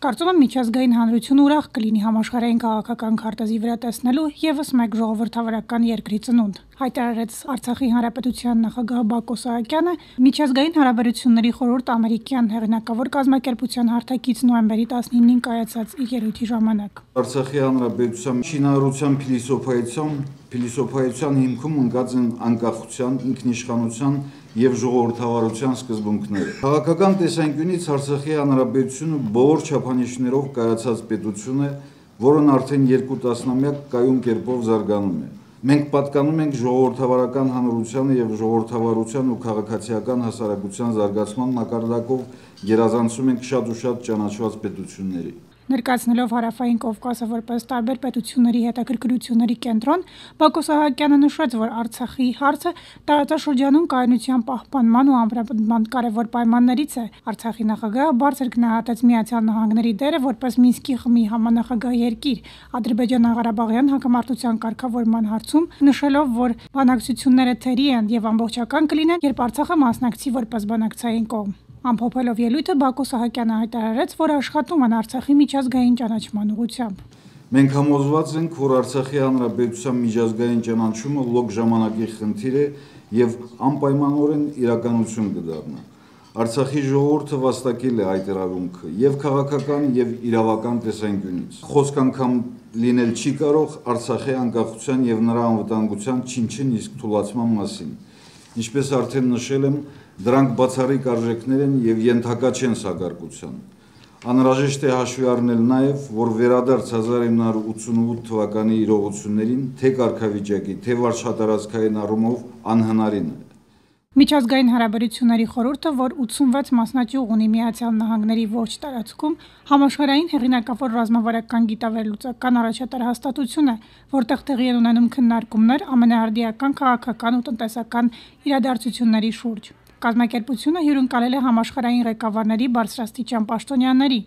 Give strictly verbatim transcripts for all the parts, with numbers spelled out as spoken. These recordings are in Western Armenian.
Կարծում եմ, միջազգային հանրությունը ուրախ կը լինի համաշխարհային քաղաքական քարտեզի վրայ տեսնելու եւս մէկ ժողովրդավարական երկրի ծնունդ, հայտարարեց Արցախի Հանրապետութեան նախագահ Բակո Սահակեանը միջազգային հարաբերությունների խորհուրդ ամերիկեան հեղինակաւոր կազմակերպութեան հարթակից նոյեմբերի տասնինին կայացած իր ելոյթի ժամանակ։ Արցախի Հանրապետութեան շինարարութեան փիլիսոփայության, փիլիսոփայության հիմքում ընկած են անկախության, ինքնիշխանության եւ ժողովրդավարության սկզբունքները։ Քաղաքական տեսանկիւնից Արցախի Հանրապետությունը բոլոր չափանիշներով կայացած պետություն է, որն արդեն երկու տասնամեակ կայուն կերպով զարգանում է։ Մենք պատկանում ենք ժողովրդավարական հանրությանը եւ ժողովրդավարության ու քաղաքացիական հասարակության զարգացման մակարդակով գերազանցում ենք շատ ու շատ ճանաչուած պետությունների։ Ներկայացնելով Հարավային Կովկասը որպես տարբեր պետությունների հետաքրքրությունների կենտրոն, Բակո Սահակեանը նշեց, որ Արցախի հարցը տարածաշրջանում կայունության պահպանման ու ամրապնդման կարեւոր պայմաններից է։ Արցախի նախագահը բարձր գնահատեց Միացյալ Նահանգների դերը որպես Մինսկի խմբի համանախագահ երկիր Ադրբեջանա-Ղարաբաղեան հակամարտության կարգավորման հարցում, նշելով, որ բանակցությունները թերի են եւ ամբողջական կլինեն, երբ Արցախը մասնակցի որպես բանակցային կողմ։ Ամփոփելով ելոյթը, Բակո Սահակեանը հայտարարեց, որ աշխատում են Արցախի միջազգային ճանաչման ուղղությամբ։ Մենք համոզված ենք, որ Արցախի Հանրապետության միջազգային ճանաչումը լոկ ժամանակի խնդիր է եւ անպայմանօրէն իրականություն կը դառնայ։ Արցախի ժողովուրդը վաստակել է այդ իրավունքը, եւ քաղաքական, եւ իրավական տեսանկիւնից։ Խօսք անգամ լինել չի կարող Արցախի անկախության եւ նրա անվտանգության չինչին իսկ թուլացման մասին։ Ինչպես արդեն նշել եմ, դրանք բացառիկ արժեքներ են եւ ենթակա չեն սակարկության։ Անհրաժեշտ է հաշուի առնել նաեւ, որ վերադարձ հազար ինը հարյուր ութսունութ թվականի իրողություններին թէ կարգավիճակի, թէ վարչատարածքային առումով անհնարին է։ Միջազգային հարաբերությունների խորհուրդը, որ ութսունվեց մասնաճյուղ ունի Միացյալ Նահանգների ողջ տարածքում, համաշխարհային հեղինակաւոր ռազմավարական գիտավերլուծական առաջատար հաստատություն է, որտեղ տեղի են ունենում քննարկումներ ամենաարդիական քաղաքական ու տնտեսական իրադարձությունների շուրջ։ Կազմակերպությունը հիւրընկալել է համաշխարհային ղեկավարների, բարձրաստիճան պաշտոնյաների։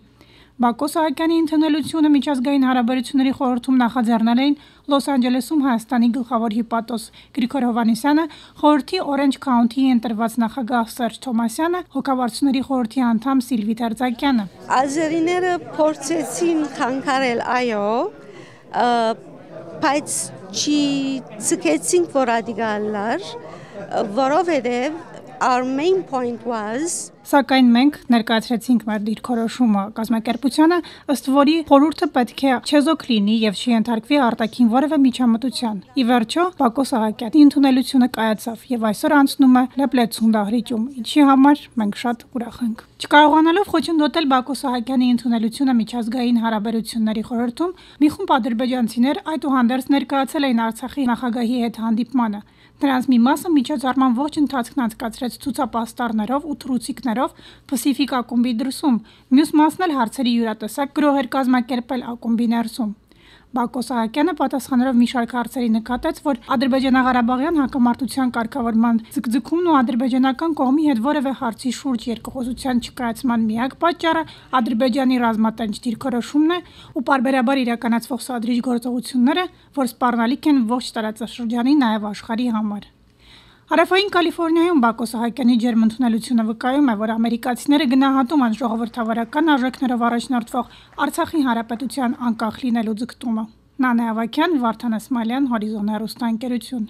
Բակո Սահակեանի ընդունելությունը Միջազգային հարաբերությունների խորհրդում նախաձեռնել էին Լոս Անջելեսում Հայաստանի գլխաւոր հիպատոս Գրիգոր Հովհաննիսյանը, խորհրդի Orange County-ի ընտրուած նախագահ Սերժ Թովմասյանը, հոգաբարձուների խորհրդի անդամ Սիլվի Դերձակյանը։ Ազերիները փորձեցին խանգարել, այո, ը, բայց չի ձգեցինք, որ ադիգա ըլլար, որովհետև our main point was Սակայն մենք ներկայացրեցինք մեր դիրքորոշումը կազմակերպությանը, ըստ որի խորհուրդը պէտք է չեզոք լինի եւ չի ենթարկուի արտաքին որեւէ միջամտության։ Ի վերջոյ, Բակո Սահակեանի ընդունելությունը կայացաւ եւ այսօր անցնում է լեփլեցուն դահլիճում, ինչի համար մենք շատ ուրախ ենք։ Չկարողանալով խոչընդոտել Բակո Սահակեանի ընդունելությունը միջազգային հարաբերությունների խորհրդում, մի խումբ ադրբեջանցիներ այդուհանդերձ ներկայացել էին Արցախի նախագահի հետ հանդիպմանը։ Նրանց մի մասը միջոցառման ողջ ընթացքն անցկացրեց ցուցապաստառներով ու թռուցիկներով Pacific ակումբի դրսում, մյուս մասն էլ հարցերի իւրատեսակ գրոհ էր կազմակերպել ակումբի ներսում։ Բակո Սահակեանը պատասխանելով մի շարք հարցերի նկատեց, որ Ադրբեջանա-Ղարաբաղեան հակամարտության կարգավորման ձգձգումն ու ադրբեջանական կողմի հետ որեւէ հարցի շուրջ երկխոսության չկայացման միակ պատճառը Ադրբեջանի ռազմատենչ դիրքորոշումն է ու պարբերաբար իրականացվող սադրիչ գործողությունները, որ սպառնալիք են ողջ տարածաշրջանի, նաեւ աշխարհի համար։ Հարավային Կալիֆոռնիայում Բակո Սահակեանի ջերմ ընդունելությունը վկայում է, որ ամերիկացիները գնահատում են ժողովրդավարական արժեքներով առաջնորդվող Արցախի Հանրապետության անկախ լինելու ձգտումը։ Նանե Ավագյան, Վարդան Ասմալեան, Հորիզոն հեռուստաընկերություն։